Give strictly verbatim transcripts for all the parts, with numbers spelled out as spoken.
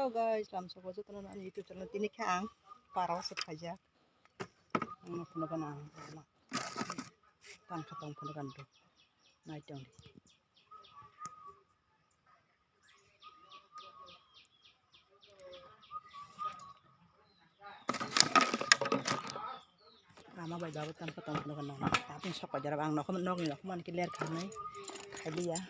Guys, lamsoko jotono ani YouTube channel tini khe ang parao se khaijak. Ang no phunukgana ang parao. Tangkha tong phunukgana do. Naitong di. Ama bai babo tangkha tong phunukgana. Tapung sok paijak ang nokho nokni nokho man khe ler khainai. Khailiya.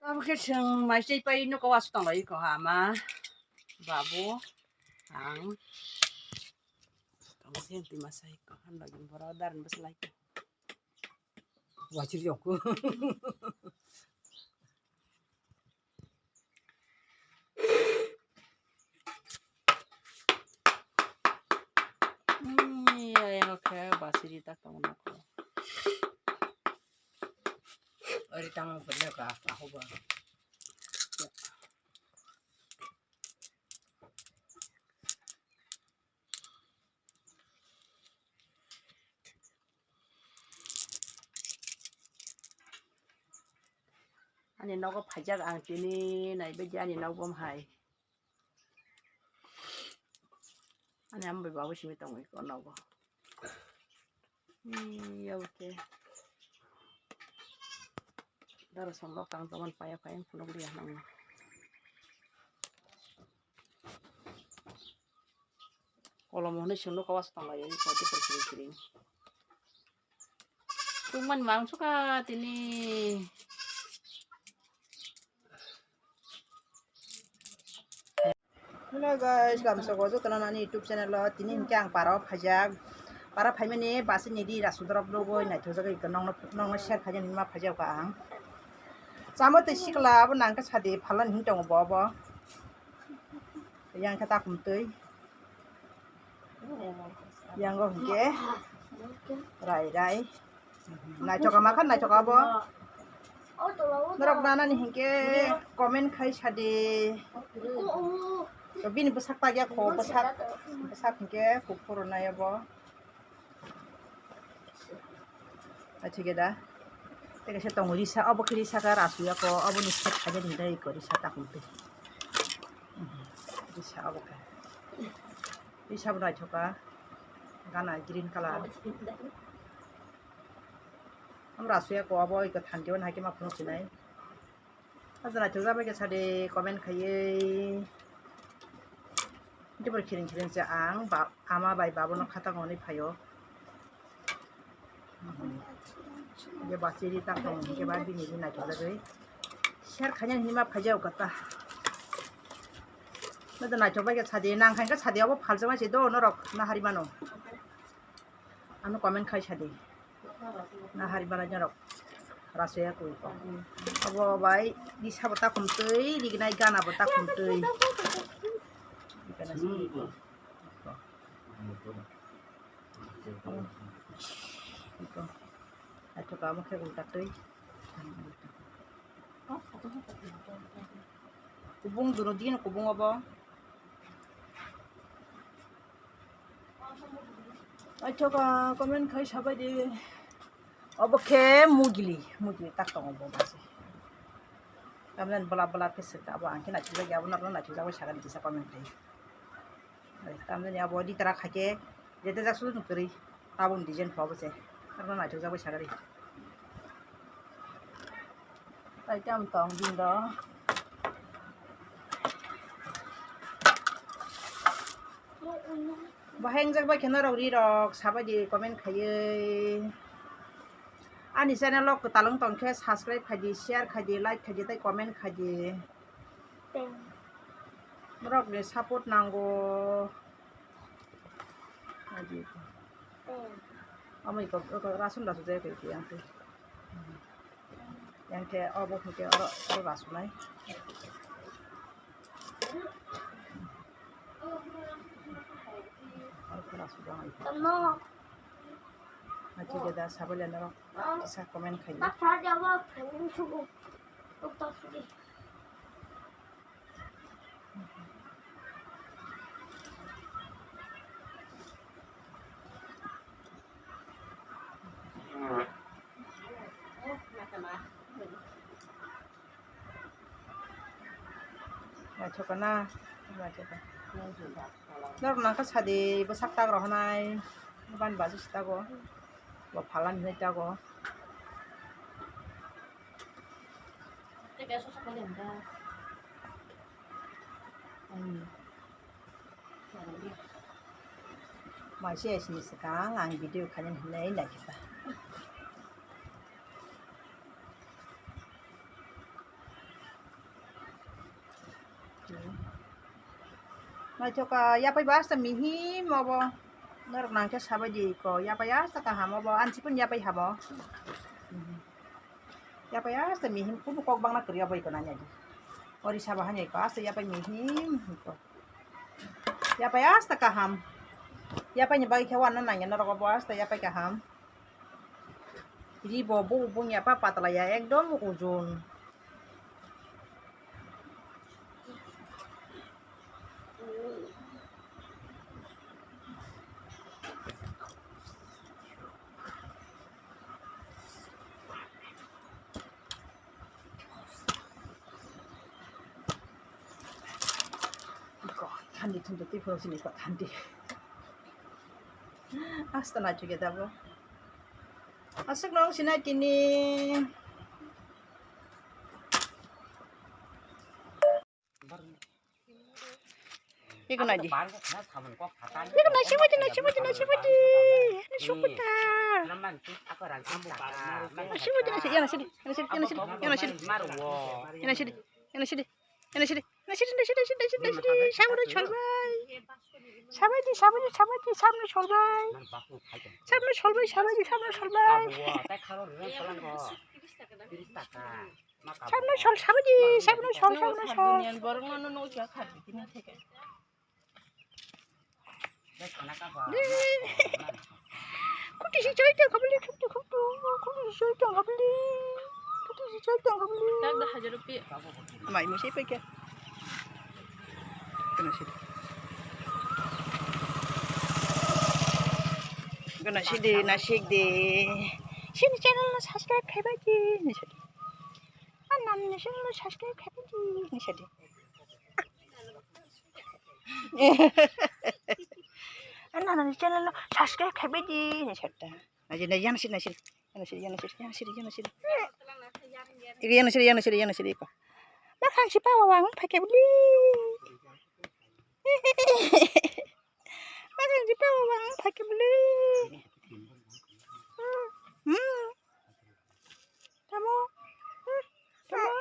Abo khe chwng mai chai pai nuko wasu tong lai ko ama babu ang tong khe twi masa ko han lagi bora daran bwslai ko. Wachiri jokku. Hmm, iya, iya, oke, basiri tak tong nokho. Ori tang benda ka apa hoba. Ani nogo phaijak ang tini naibaidi ani nok bom hai. Ani ama bai babu simi tongwi ko nogo. Hmm, ya oke. Dara song lok tang tongmani paya paya phunuk liya nang. Kolom hwnwi chwng nukha wasu tong lai, ani pore pore kiring kiring. Tungmani mang sukha tini. Hello guys, lamsoko jotono ani YouTube channel o tini hinkhe ang parao phaijak. Parao phaimani basi ni di rasudorop rogoi naithokjagwi nokno share khaijani ma phaijak ang. Chamo tei sikla abo nangkhe sadi phalani hin tongo bo obo. Yang khe takhum twi. Yang o hinkhe rai rai. Naithoka makha naithoka bo. Norok nanani hinkhe comment khai sadi. Bini bwsak tagya kho bwsak bwsak hinkhe kho phuru nai obo. Athike da. Tei kaisa tongo risa, obo khe risa khe rasuya ko, obo ni side khaina hinwi ko risa takhum twi. Risa obo khe. Risa bo naithoka. Gana green colour. Omo rasuya ko obo iko thanti o hai khe ma phunuk sinai. Haja naithokjak bai khe sadi comment khaiwi. Jebor khiring khiring se ang ba-, ama bai babono khatak hwnwi phaio. Hinkhe basi ri tak tong hinkhe ba bini ri naithokjagwi. Share khaina hinwi ma phaijak kata. Nokha naithok bai khe sadi nang khankhe sadi abo phaljaknai se do norok nahari mano. Ano comment khai sadi. Nahari mano norok. Rasuya koi ko. Abo bai risa bo takhum twi, rignai gana bo takhum twi. Iko. Iko. Aithoka omo khe ulta twi. Kubung dunu din kubung obo. Aithoka comment khai sabai di. Obo khe mugili, mugili tak tongo bo basi. Tamni bwla bwla khe swkha abo ang khe naithokjak ya, abo norokno naithokjak bai sakha di kisa comment khai. Tamni abo di tara khaikhe jete jak sudu kwrwi tabuk design kho abo se. Norokno naithokjak bai sakha di. Tai tam tong din do. Bahai wngjak bai khe norok ri rok sabai di comment khaiwi. Ani channel o kwtal wng tong khe subscribe khai di, share khai di, like khai di tei comment khai di. Norok ni support nango. Adi. Amo iko, iko rasun rasu jai koi yang tu. Yang ke obo ke oro, oro rasu nai. Oro ke rasu jai. Naithokya da sabailai norok kisa comment khaidi. Naithokya na, naithokya. Norok nangkha sadi bwsak tak rok hanai, ban baji sitago, bo phalani hinwi tago. Maise aisini swkang ang video khainani hinwi naikha. Naithokya yapai bo asta mihim obo. Norok nangkhe sabaidi ko yapai asta kaham obo, ansipun yapai hamo. Yapai asta mihim kubu kok bangna kwrwi obo iko nanya di. Ori sabo hanya iko asta yapai mihim iko. Yapai asta kaham. Yapai ni bagwi khe wanna nangya norok obo asta yapai kaham. Ri bo bo bung yapa patla ya ekdom ujun. Thandi thandi twi phano sini kok thandi. Asta naithokya da bo. Aswk nung sinai tini. Iko nai di. Iko nai sibati, nai sibati, nai sibati. Ani sukuta. Nai sibati, nai sibati, yana sidi, yana sidi, yana sidi, yana sidi. Yana sidi, yana sidi, yana sidi, yana sidi, yana sidi, yana sidi, yana sidi. Sabno solbai. Sabaidi, sabaidi, sabaidi, sabno solbai. Sabno solbai, sabaidi, sabno solbai. Sabno sol, sabaidi, sabno sol, sabno sol. Khunti si choi tong kha bwlwi, khunti, khunti, khunti si choi tong kha bwlwi, khunti si choi tong kha bwlwi. Mai mo se pai khe. Gana sidi. Gana sidi, na sik de. Sini channel no subscribe khai bai di, ni sidi. An nam ni channel no subscribe khai bai di, ni sidi. An nam ni channel no subscribe khai bai di, ni sidi. Naji, naji, yana sidi, naji sidi. Yana sidi, yana sidi, yana sidi, yana sidi. Iko yana sidi, yana sidi, yana sidi iko. Makhang si pawa wang phai khe bwlwi. Makhang si pawa wang phai khe bwlwi. Hmm. Tamo. Hmm. Tamo.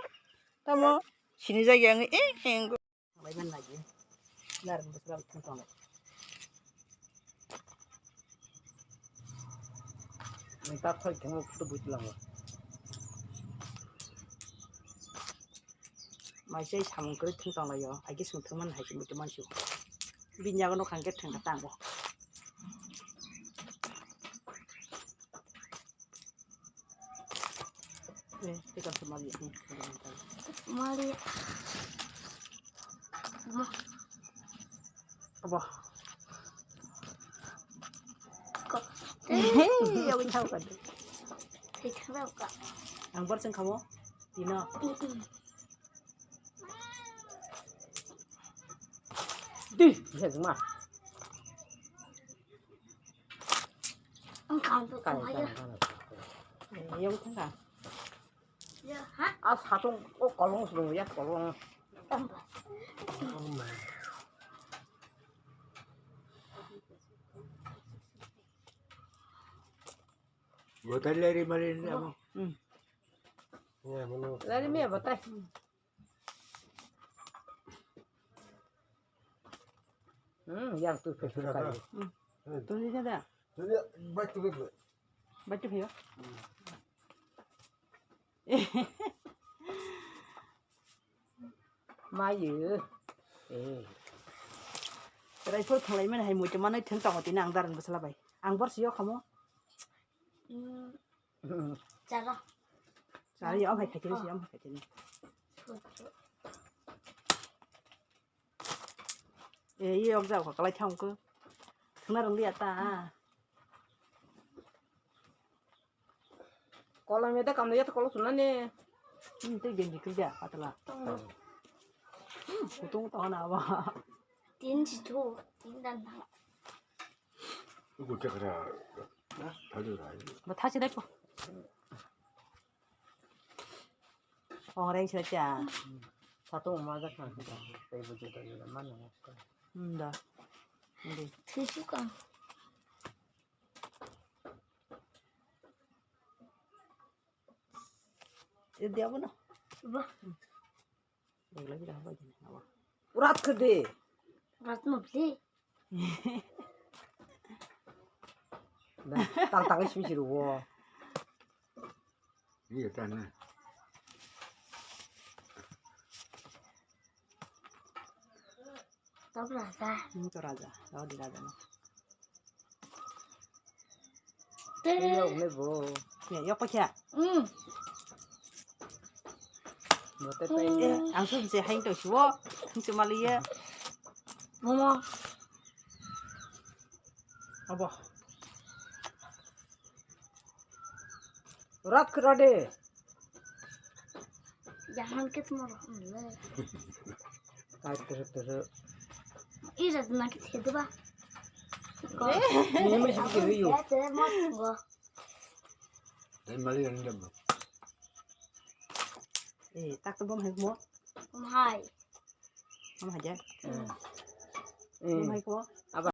Tamo. Sini jagi ang eh, eh. Lai man lagi. Narang bwswk thang thang lai. Ang tak thoi thang photo bui tlang. Mai sei samung kwrwi thang tang lai yo. Agi sung thang man hai sung thang man sung. Bini yago no khang khe thang ka tang bo. Eh, teka se mali. Mali. Abo. Ko. Hey, yawi thau ka. Hey, thau ka. Ang bor sing khamo. Tino. Di, hezma. Ang kang tu. Kai, kai, kai. Yawi thang ka. A satung o kolong sung ya kolong. Botai leri mari ni amo. Hmm. Ya, mano. Leri me botai. Hmm, yang tu. Betul, betul. Hmm. Tu ni ada. Tu ni baik tu, baik tu. Baik tu ya. Hmm. Mayu. Eh. Raifo thalai mani hai muitu manai theng tongo tini ang daran bwsala bai. Ang bor si yokhamo. Hmm. Chara. Chara, ya, om hai khaitini, ya, om hai khaitini. Eh, iya, om jao, kalai thang ko. Thuna rong dia ta. Kolam ya ta kam ya ta kolam suna ne. Hmm, tu genji kerja, patla. Kutung tahu na apa? Tin situ, tin dan. Ugu chakra. Thadu rai. Ba thachi dai po. Ong reng sila cha. Satu ma jak na. Tei bu je da mana. Hmm da. Ngi. Thisu ka. Dia apa no? Ba. Urat kede. Urat mo beli. Tang tang isi misi ruwo. Iya, tana. Top raja. Hmm, to raja. Rawa di raja no. Iya, ume bo. Ya, yok pacha. Hmm. Ang sung se hain to siwo. Ang se maliya. Momo. Abo. Rat kerade. Jangan kita mau. Kai terus terus. Ira na kita itu ba. Ini masih bikin video. Tei mali yang jam. Eh, tak tu bom hai mo. Bom hai. Bom hai ja. Eh. Bom hai ko.